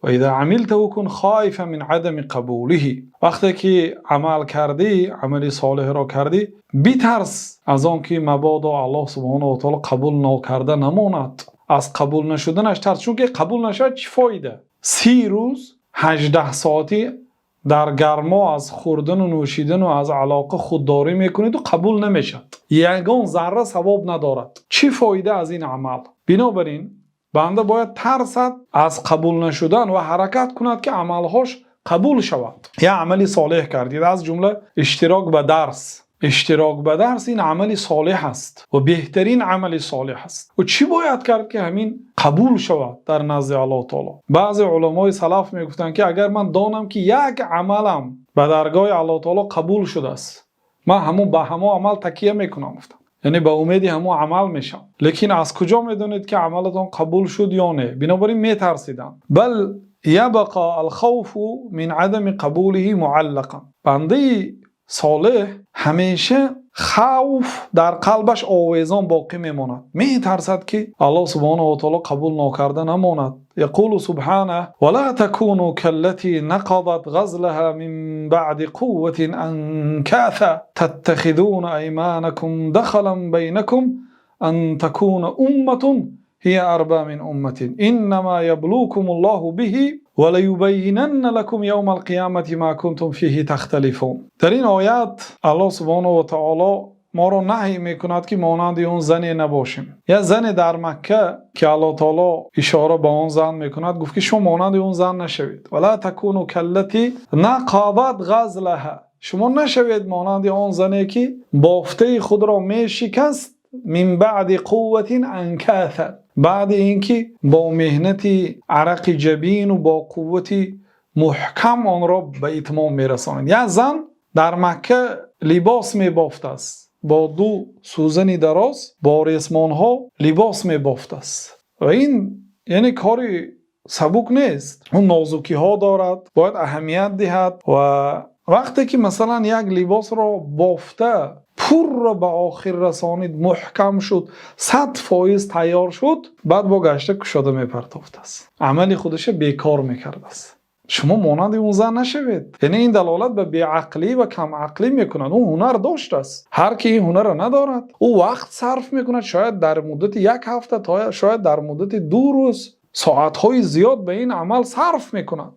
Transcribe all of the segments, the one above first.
وإذا عملته كن خائفا من عدم قبوله. Вақте ки амал кардӣ, амали солеҳро кардӣ, битарс аз он ки мабодо Аллоҳ субҳонаҳу ва таъоло қабул накарда намонад. Аз қабул нашуданаш тарс, чунки қабул нашавад, чӣ фоида? 30 рӯз 18 соатӣ дар гармо аз хӯрдан ва нӯшидан ва аз алоқа худдорӣ мекунед ва қабул намешавад, ягон зарра савоб надорад. Чӣ фоида аз ин амал? Бинобар ин банда бояд тарсад аз қабул нашудан ва ҳаракат кунад, ки амалҳош қабул шавад. Як амали солеҳ кардед, аз ҷумла иштирок ба дарс. Иштирок ба дарс ин амали солеҳ аст ва беҳтарин амали солеҳ аст. Ва чӣ бояд кард, ки ҳамин қабул шавад дар назди Аллоҳи таъоло? Баъзе уламои салаф мегуфтанд, ки агар ман донам, ки як амалам ба даргоҳи Аллоҳи таъоло қабул шудааст, ман ҳамон ба ҳамон амал такя мекунам, гуфтам, яъне ба умеди ҳамон амал мешавам. Лекин аз куҷо медонед, ки амалатон қабул шуд ё не? Бинобар ин метарсиданд. بل يبقى الخوف من عدم قبوله معلقا. Бандаи солеҳ ҳамеша хавф дар қалбаш овезон боқӣ мемонад, метарсад, ки Аллоҳ субҳонаҳу ва таъоло қабул нокарда намонад. يقول سبحانه: ولا تكونوا كالتي نقضت غزلها من بعد قوة أنكاثا تتخذون أيمانكم دخلا بينكم أن تكون أمة هي أربى من أمة إنما يبلوكم الله به وليبينن لكم يوم القيامة ما كنتم فيه تختلفون. Дар ин оят Аллоҳ субҳонаҳу ва таъоло моро наҳй мекунад, ки монанди он зане набошем. Як зане дар Макка, ки Аллоҳ таоло ишора ба он зан мекунад, гуфт, ки шумо монанди он зан нашавед. ولا تكونوا كالتي نقضت غزلها. Шумо нашавед монанди он зане, ки бофтаи худро мешикаст. من بعد قوة أنكاثا, баъди ин ки бо меҳнати арақи ҷабину бо қуввати муҳкам онро ба итмом мерасонад. Як зан дар Макка либос мебофтааст, бо ду сӯзани дароз, бо ресмонҳо либос мебофтааст. Ва ин яъне кори сабук нест, он нозукиҳо дорад, бояд аҳамият диҳад. Ва вақте ки, масалан, як либосро бофта пурра ба охир расонид, муҳкам шуд, 100% тайёр шуд, баъд бо гашта кушода мепартофтааст, амали худаша бекор мекардааст. Шумо монанди он зан нашавед. Яъне ин далолат ба беақлӣ ва камақлӣ мекунад. Ӯ ҳунар доштааст. Ҳар ки ин ҳунарро надорад, ӯ вақт сарф мекунад, шояд дар муддати як ҳафта, то шояд дар муддати 2 рӯз соатҳои зиёд ба ин амал сарф мекунад.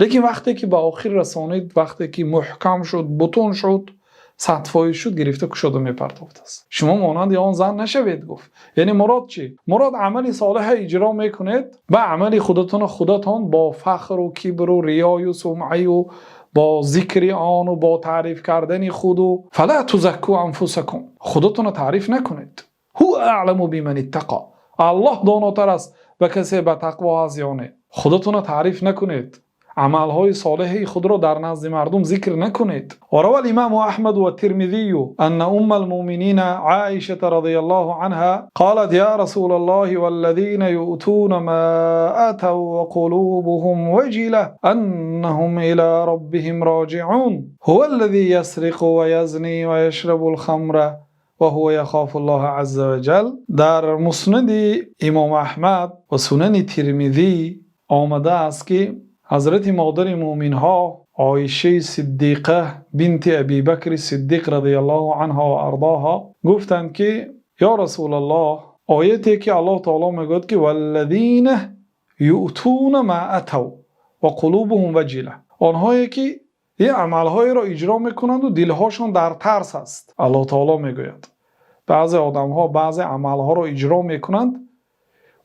Лекин вақте ки ба охир расонид, вақте ки муҳкам шуд, бутун шуд, 100% шуд, гирифта кушода мепартофтааст. Шумо монанди он зан нашавед, гуфт. Яъне мурод чӣ? Мурод, амали солеҳа иҷро мекунед, ба амали худатонро худатон бо фахру кибру риёю сумъаю бо зикри ону бо таъриф кардани худу. فلا تزكوا أنفسكم, худатонро таъриф накунед. هو أعلم بمن اتقى. Аллоҳ донотар аст ба касе ба тақво ҳаст ё не. Худатонро таъриф накунед, амалҳои солеҳи худро дар назди мардум зикр накунед. وروى الإمام أحمد والترمذي أن أم المؤمنين عائشة رضي الله عنها قالت: يا رسول الله، والذين يؤتون ما آتوا وقلوبهم وجلة أنهم إلى ربهم راجعون هو الذي يسرق ويزني ويشرب الخمر وهو يخاف الله عز وجل. Дар Муснади Имом Аҳмад ва Сунани Тирмизӣ омадааст, ки ҳазрати модари мӯъминҳо Оишаи Сиддиқа бинти Абибакри Сиддиқ رضي الله عنها وأرضاها гуфтанд, ки ё Расулаллоҳ, ояте ки Аллоҳ таоло мегӯяд, ки والذين يؤتون ما آتوا وقلوبهم وجلة, онҳое ки ин амалҳоеро иҷро мекунанду дилҳошон дар тарс аст. Аллоҳ таоло мегӯяд, баъзе одамҳо баъзе амалҳоро иҷро мекунанд,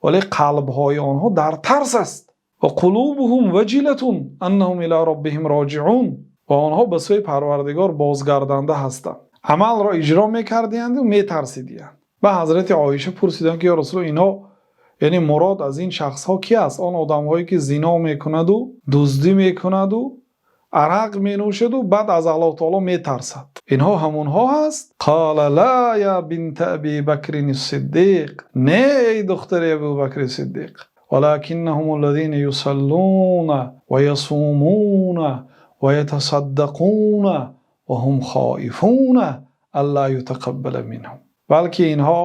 вале қалбҳои онҳо дар тарс аст. وقلوبهم وجلة أنهم إلى ربهم راجعون. Ва онҳо ба сӯи Парвардигор бозгарданда ҳастанд. Амалро иҷро мекардиянду метарсидиянд. Ба ҳазрати Оиша пурсиданд, ки ё Расул, инҳо, яъне мурод аз ин шахсҳо ки аст? Он одамҳое ки зино мекунаду дуздӣ мекунаду арақ менӯшаду баъд аз Аллоҳ таоло метарсад, инҳо ҳамонҳо ҳаст? قال: لا يا بنت أبي بكر الصديق. Не, эй духтари Абубакри Сиддиқ. ولكنهم الذين يصلون ويصومون ويتصدقون وهم خائفون ألا يتقبل منهم. Балки инҳо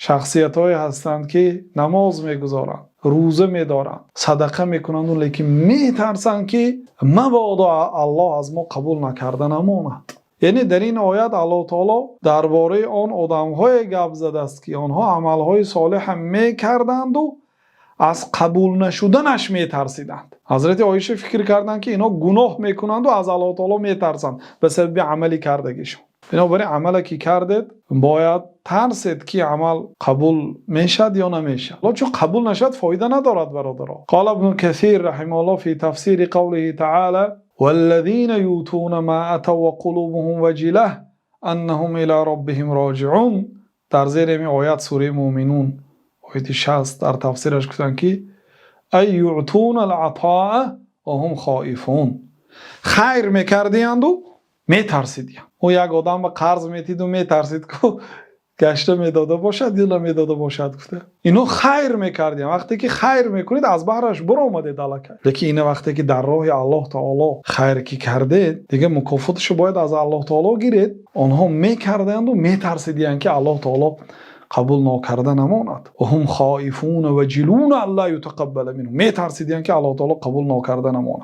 шахсиятҳое ҳастанд, ки намоз мегузоранд. Рӯза медоранд, садақа мекунанд, лекин метарсанд, ки мабодо Аллоҳ аз мо қабул накарда намонад. Яъне дар ин оят Аллоҳи таъоло дар бораи он одамҳое гап задааст, ки онҳо амалҳои солеҳ ҳам мекарданд ва аз қабул нашуданаш метарсиданд. Ҳазрати Оиша фикр карданд, ки инҳо гуноҳ мекунанд ва аз Аллоҳи таъоло метарсанд ба сабаби амале кардагиашон. Бинобар ин амале ки кардед, бояд тарсед, ки амал қабул мешавад ё намешавад. Ҳоло чун қабул нашавад, фоида надорад, бародарон. قال ابن كثير رحمه الله في تفسير قوله تعالى: والذين يؤتون ما آتوا وقلوبهم وجلة أنهم إلى ربهم راجعون. Дар зери ин оят, сураи Мӯъминун, ояти 60, дар тафсираш гуфтанд, ки أي يعطون العطاء وهم خائفون. Хайр мекардиянд ва метарсидиянд. Ӯ як одам ба қарз медид ва метарсид, ки гашта медода бошад ё намедода бошад, гуфта. Инҳо хайр мекардиянд. Вақте ки хайр мекунед, аз баҳраш баромадед аллакай. Лекин ина вақте ки дар роҳи Аллоҳ таъоло хайр ки кардед, дигар мукофоташро бояд аз Аллоҳ таъоло гиред. Онҳо мекарданд ва метарсидиянд, ки Аллоҳ таъоло қабул накарда намонад. وهم خائفون وجلون ألا يتقبل منهم. Метарсидиянд, ки Аллоҳ таъоло қабул накарда намонад.